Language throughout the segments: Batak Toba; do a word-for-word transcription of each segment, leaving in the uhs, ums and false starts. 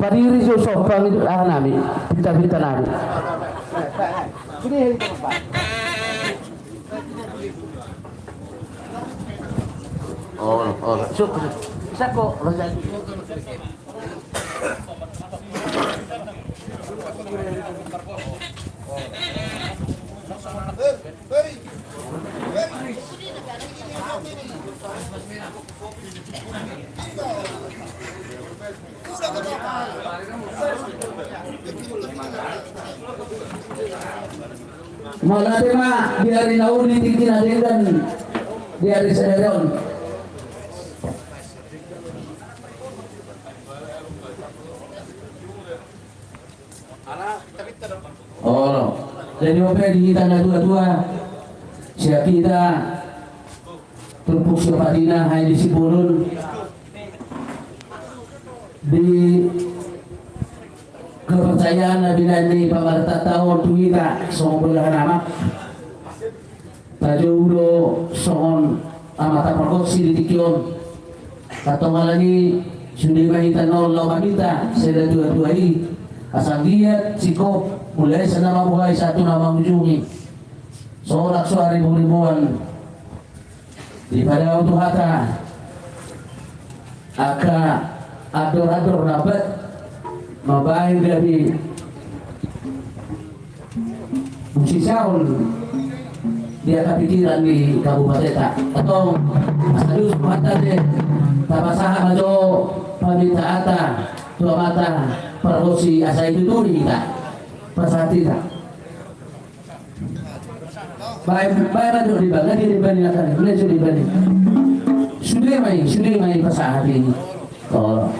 Padiri jo so pangido aha nami, pinta-pinta nami. Oh, oh, suk, suk. Sako, Rozali. Mauliate ma di ari na uli, tingki na denggan di ari sadari on. Olo. Jadi, ope di hita na tua-tua, sian hita turpuk sipatina, hai di Simbolon, di kepercayaan na binahen ni pamarentanta on tu hita songon bolahan amak. Tajou do songon amanta pargonsi di tingki on. Antong alani i sude ma hita na laho maminta sian na tua-tua i, asa anggiat singkop mulai sian na mambuhai sahat tu na mangujungi, solak so ribu-ribuan. Dipadao Tuhanta angka andor-andor na bahat mambahen gabe musisaon di angka pikiran ni kabupatenta. Antong asa dos Tuhanta, tapasahat ma jo pamintaanta tu amanta pargonsi asa dituturi hita, pasahat hita. Baen, baen ma jo di bani, di bani na kali, baen jo di bani. Sude ma i, sude ma i pasahat i. Oh.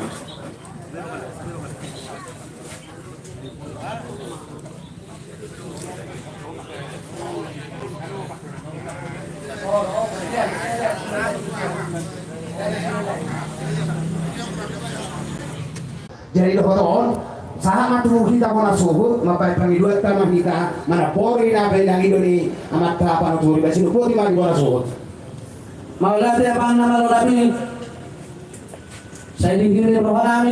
Jadi dohot on, sahat ma tu hita bona suhut, mambahen pangidoanta ma hita, manampori na baen na ngido ni amanta panuturi, basi dohot i ma di bona suhut. Mauliate amang na malo nami. Sai dihirim roha nami.